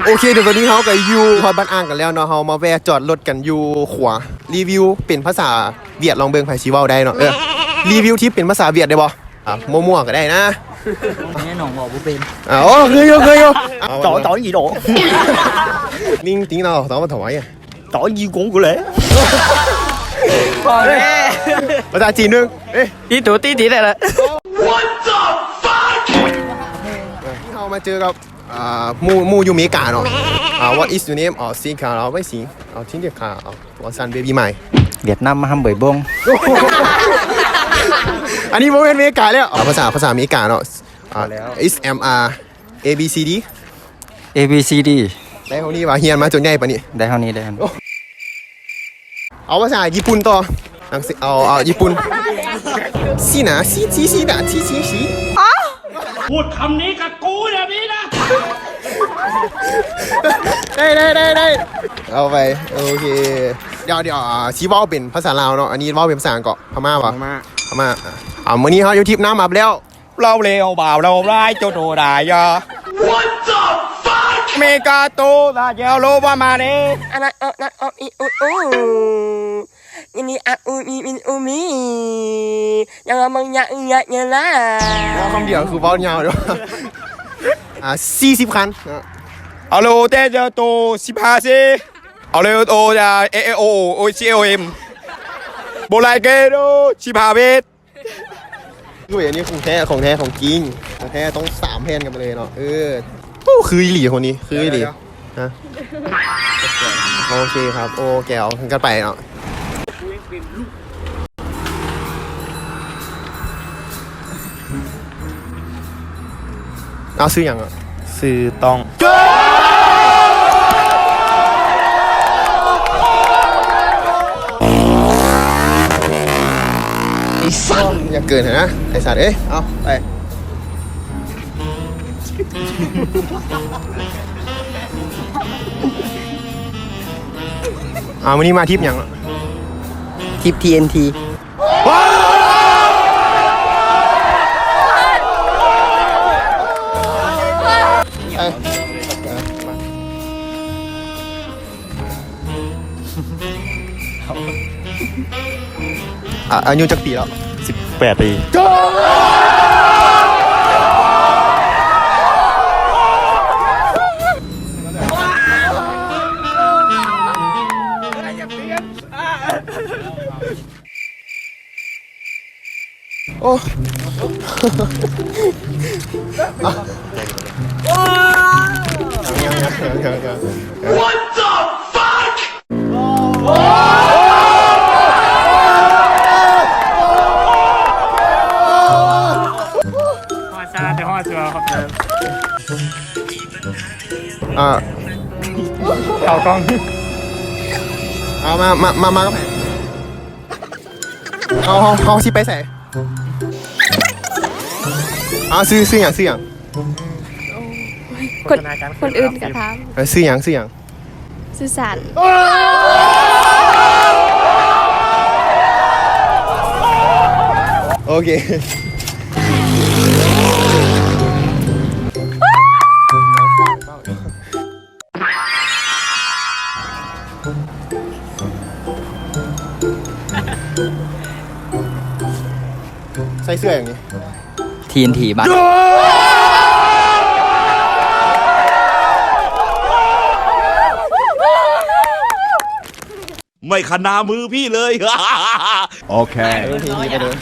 ໂອເຄ ດຽວຕອນນີ້ເຮົາກໍຢູ່ຮອດບ້ານອ່າງກັນແລ້ວເນາະ ເຮົາມາແວ່ຈອດລົດກັນຢູ່ຂົວ ຣີວິວເປັນພາສາຫວຽດ ລອງເບິ່ງໃຜຊິເວົ້າໄດ້ເນາະ ເອີ ຣີວິວທິບເປັນພາສາຫວຽດໄດ້ບໍ່? ອ່ະ ມົ້ວໆກໍໄດ້ນະ ແນ່ນອນເວົ້າບໍ່ເປັນ ອ່ະ ໂອ້ ຄືຢູ່ ຄືຢູ່ ເອົາ ຕໍ່ ຕໍ່ອີກດອກ ນີ້ຕິງເນາະ ຕໍ່ມາຖວາຍ ຕໍ່ອີກກົງກູແຫຼະ ພໍ່ແມ່ ພາສາຈີນໜຶ່ງ ເອີ ຕີໂຕຕີຕີໄດ້ລະ What the fuck ເຮົາມາເຈີກັບ ອ່າ ໝູ່ ໝູ່ຢູ່ເມກາເນາະ ອ່າ What is your name? ອໍ ຊິງຄາ ເອົາໄວ້ຊິງ ເອົາ ທິງເດຄາ ເອົາ ວອນຊັນເບບີໃໝ່ ຫວຽດນາມມາຫ້ຳເບີຍບົງ ອັນນີ້ບໍ່ແມ່ນເມກາແລ້ວ ເອົາ ພາສາ ພາສາເມກາເນາະ ອ່າ Is am are A B C D A B C D ໄດ້ເທົ່ານີ້ຫວາ ຮຽນມາຈົນໃຫຍ່ປານນີ້ ໄດ້ເທົ່ານີ້ ໄດ້ເທົ່ານີ້ ເອົາພາສາຍີ່ປຸ່ນຕໍ່ ເອົາ ເອົາຍີ່ປຸ່ນ ຊີນາ ຊີ ຊີ ຊີນາ ຊີ ຊີ ຊີ ອໍ ພູດຄຳນີ້ກັບກູແບບນີ້ນະ ໄດ້ ໄດ້ ໄດ້ ໄດ້ ເອົາໄປ ໂອເຄ ດຽວ ດຽວ ອ່າ ຊິເວົ້າເປັນພາສາລາວເນາະ ອັນນີ້ເວົ້າເປັນພາສາຫຍັງເກາະ ພະມ້າຫວາ? ພະມ້າ ພະມ້າ ອ່າ ມື້ນີ້ເຮົາຢູ່ທິບນ້ຳອັບແລ້ວ ລາວເລວບ່າວລາວຮ້າຍເຈົ້າໂຕດາຍາ What the fuck ເມກາໂຕດາຍາໂລວາມາເນ ອານາ ອານາ ອາ ອີ ອູ ອູ ຍາ ມີ ອາ ອູ ມີ ມີ ອູ ມີ ຍາ ລາ ມັງ ຍາ ອື ຍາ ຍາ ລາ ເວົ້າຄຳດຽວຄືເວົ້າຍາວເດ້ ອ່າ ສີ່ສິບຄັນ ອາໂລ ແຕ ເຈ ໂຕ ສິບຫ້າ ເຊ ອາໂລ ໂອ ຍາ ເອ ເອ ໂອ ໂອ ຊີ ເອ ໂອ ເອັມ ໂບ ລາຍ ເກ ໂດ ສິບຫ້າ ເວດ ອຸ້ຍ ອັນນີ້ຂອງແທ້ ຂອງແທ້ ຂອງຈິງ ຂອງແທ້ຕ້ອງສາມແຜ່ນກັນໄປເລີຍເນາະ ເອີ ໂອ້ ຄືອີ່ຫຼີຄົນນີ້ ຄືອີ່ຫຼີ ດຽວ ຮະ ໂອເຄຄັບ ໂອ້ ແກວກັນໄປເນາະ ເອົາ ຊື່ຫຍັງອະ? ຊື່ຕ້ອງ ຢ່າເກີນຫັ້ນນະ ໄອ້ສັດເອີຍ ເອົາ ໄປ ເອົາ ມື້ນີ້ມາທຣິບຫຍັງ? ທຣິບ ທີເອັນທີ ໄປ ອາ ອາຍຸຈັກປີແລ້ວ? ສິບແປດປີ. ໂອ້ What the fuck? ຮອດຊາແຕ່ຮອດເສືອ ຂອບໃຈ ອ່າ ເຂົ້າກ້ອງ ເອົາ ມາ ມາ ມາ ມາກັບໃຜ? ເຮົາ ເຮົາ ເຮົາຊິໄປໃສ? ເອົາ ຊື່ ຊື່ຫຍັງ? ຊື່ຫຍັງ? ຄົນ ຄົນອື່ນກໍຖາມ ເອີ ຊື່ຫຍັງ? ຊື່ຫຍັງ? ສຸສັນ ໂອເຄ. ໃສ່ເສື້ອຫຍັງນີ້? ທີເອັນທີ ບາດ ไม่ขนามือพี่เลย ໂอเค ເອີ ທີເອັນທີ ໄປເລີຍ.